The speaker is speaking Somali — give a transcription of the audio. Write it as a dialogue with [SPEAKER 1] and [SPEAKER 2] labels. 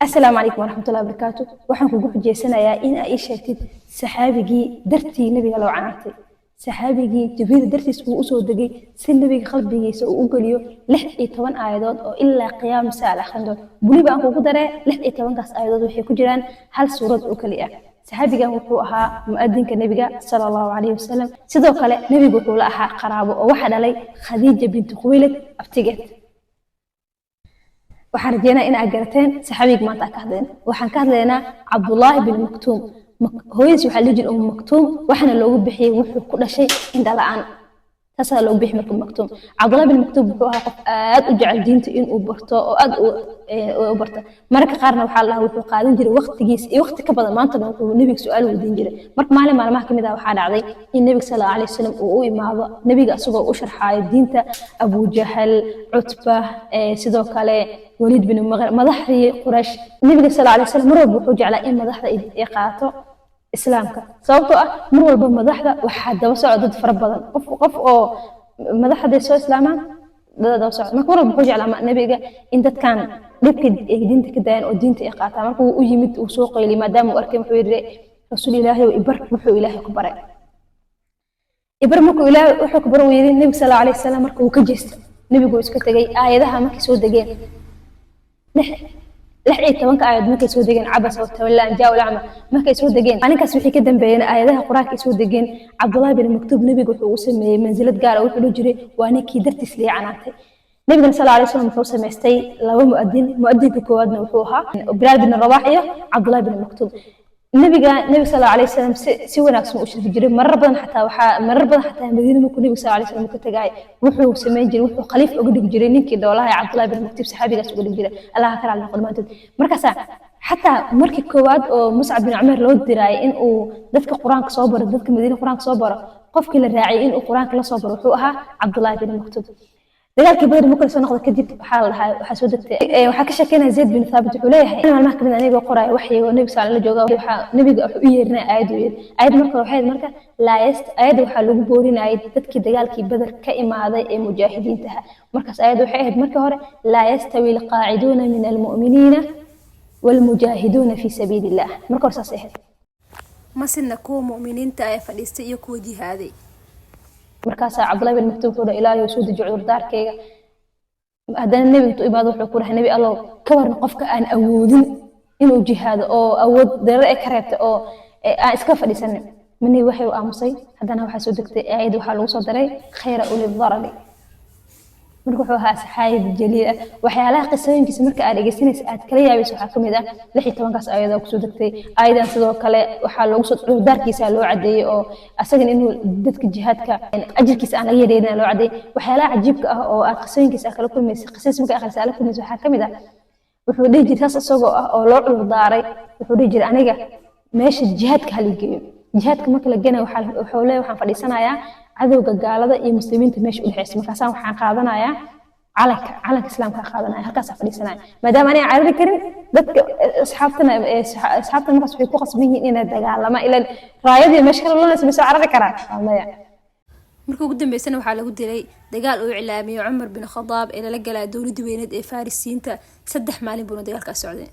[SPEAKER 1] Asalaamu calaykum waraxmatullahi wabarakaatu. Waxaan kugu xujeysanayaa in aa ii sheegtid saxaabigii dartii nebiga loo canaantay, saxaabigii Jibriil dartiis uu usoo degay si nebiga qalbigiisa uu u geliyo 16 aayadood oo ilaa qiyaama saa la akhrin doono. Weliba aan kugu daree, 16-kaas aayadood waxay ku jiraan hal suurad oo keli ah. Saxaabigan wuxuu ahaa mu'adinka nebiga sala Allahu calayhi wasalam. Sidoo kale nebigu wuxuu la ahaa qaraabo, oo waxaa dhalay Khadiija binti Khuwaylid abtigeed. Waxaan rajeynaa in aad garateen saxaabiga maanta aan ka hadlayna. Waxaan ka hadlaynaa Cabdullaahi bin Maktuum. Hooyadiis waxaa la dhihi jiray Umu Maktuum, waxaana loogu bixiyey wuxuu ku dhashay indha la'aan, taasaa loogu bixiyey. Marka Maktuum, Cabdullaahi bin Maktuum, wuxuu ahaa qof aad u jecel diinta inuu barto oo aad u barto. Mararka qaarna waxaa la dhahaa wuxuu qaadan jiray waqtigiisa iyo waqti ka badan, maantana wuxuu nebiga su'aal weydiin jiray. Marka maalin maalmaha kamid ah waxaa dhacday in nebiga sal Allahu alayhi wasalam uu u imaado nebiga isagoo u sharxaayo diinta Abujahal, Cutba, sidoo kale Waliid bin Mughira, madaxdii Quraysh. Nebiga sal Allahu alayhi wasalam mar walba wuxuu jeclaa in madaxda ay qaato Islaamka, sababtoo ah mar walba madaxda waxaa daba socda dad fara badan. Qof oo madaxda soo islaamaan dada daba socda. Marka mar walba wuxuu jeclaa nebiga in dadkan dhibka ay diinta ka daayaan oo diinta ay qaataan. Marka wuu u yimid, uu soo qayliyay maadaama uu arkay. Wuxuu yidhi: "Rasuul Ilaahay, ibar wuxuu Ilaahay ku baray, ibar." Markuu Ilaahay wuxuu ku baray uu yidhi nebiga sal Allahu alayhi wasalam, marka uu ka jeestay nebigu, iska tegay. Aayadaha markay soo degeen, 16-ka aayad markay soo degeen, cabasa watawalla an jaa lacma markay soo degeen, maalinkaas wixii ka dambeeyeen aayadaha Qur-aanka ay soo degeen, Cabdullaahi bin Maktuub nebiga wuxuu u sameeyey mansilad gaar ah. Wuxuu dhihi jiray: "Waa ninkii dartiis lii canaantay." Nebigana sal Alay slam wuxuu samaystay laba mu'adin. Mu'adinka koowaadna wuxuu ahaa Bilaal bin Rabax iyo Cabdullaahi bin Maktuub. Nebiga sal Alay wasalam si wanaagsan u shirfi jiray. Marar badan xataa Madiina markuu nebiga sal Alay wasalam ka tagaay, wuxuu samayn jiray, wuxuu khaliif uga dhigi jiray ninkii dhoolaha ee Cabdullahi bin Maktuub, saxaabigaas uga dhigi jiray. Allah ka raali noqo dhammaantood. Markaasaa xataa markii koowaad oo Muscab bin Cumeer loo diraayay in uu dadka Qur-aanka soo baro, dadka Madiina Qur-aanka soo baro, qofkii la raaciyay in uu Qur-aanka la soo baro wuxuu ahaa Cabdullaahi bin Maktuub. Dagaalkii Badr markii soo noqda kadib, waxaa la dhahaa waxaa soo degtay, waxaa ka sheekeynaya Zayd bin Thaabit. Wuxuu leeyahay: maalmaha kamid anigoo qoraya waxyiga oo nebiga sal la jooga, waxaa nebiga wuxuu u yeerinaya aayad uu yiri. Aayad marka waxay ahayd marka laayast aayadda waxaa lagu boorinayay dadkii dagaalkii Badr ka imaaday ee mujaahidiinta ahaa. Markaas aayadda waxay ahayd markii hore: laa yastawi alqaaciduuna min almu'miniina waalmujaahiduuna fi sabiili illah. Marka hore saasay ahayd.
[SPEAKER 2] Ma sidna kuwa mu'miniinta ee fadhiistay iyo kuwa jihaaday.
[SPEAKER 1] Markaasaa Cabdullahi bin Maktuum wuxuu dhahay: "Ilaahay, soo deji cudurdaarkayga." Haddana nebiga intuu imaado wuxuu ku dhahay: "Nebi Allow, ka waran qofka aan awoodin inuu jihaado oo awood darare ay ka reebtay oo aan iska fadhiisanin?" Ma nebi waxay u aamusay. Haddana waxaa soo degtay aayad, waxaa lagu soo daray khayra uli darari. Marka wuxuu ahaa saxaabi jaliil ah. Waxyaalaha qisooyinkiisa marka aad dhegeysanaysa aad kala yaabaysa waxaa kamid ah 16-kaas aayadoo kusoo degtay. Aayadan sidoo kale waxaa loogu soo cudurdaarkiisa loo cadeeyey oo asagan inuu dadka jihaadka ajirkiisa aan laga yareerin loo cadeeyey. Waxyaalaha cajiibka ah oo aad qisooyinkiisa aad kala kulmaysa, qisadiisa marka akhrisa aad la kulmaysa, waxaa kamid ah wuxuu dhihi jiray, saas isagoo ah oo loo cudurdaaray, wuxuu dhihi jiray: "Aniga meesha jihaadka hala geeyo." Jihaadka marka la geenayo, wuxuu leeyahay: "Waxaan fadhiisanayaa cadowga gaalada iyo muslimiinta meesha u dhexeysa. Markaasaan waxaan qaadanayaa calanka Islaamka qaadanaya, halkaasaan fadhiisanaya, maadaama aniga carari karin." Dadka asxaabtana markaas waxay ku qasban yihiin inay dagaalamaan, ilaan raayadii meesha kala lulanaysa, ma soo carari karaan? Waa maya.
[SPEAKER 2] Markii ugu dambeysana waxaa lagu dilay dagaal uu iclaamiyey Cumar bin Khadaab ee lala galaya dowladii weyneed ee Farisiyiinta. 3 maalin buuna dagaalkaas socday.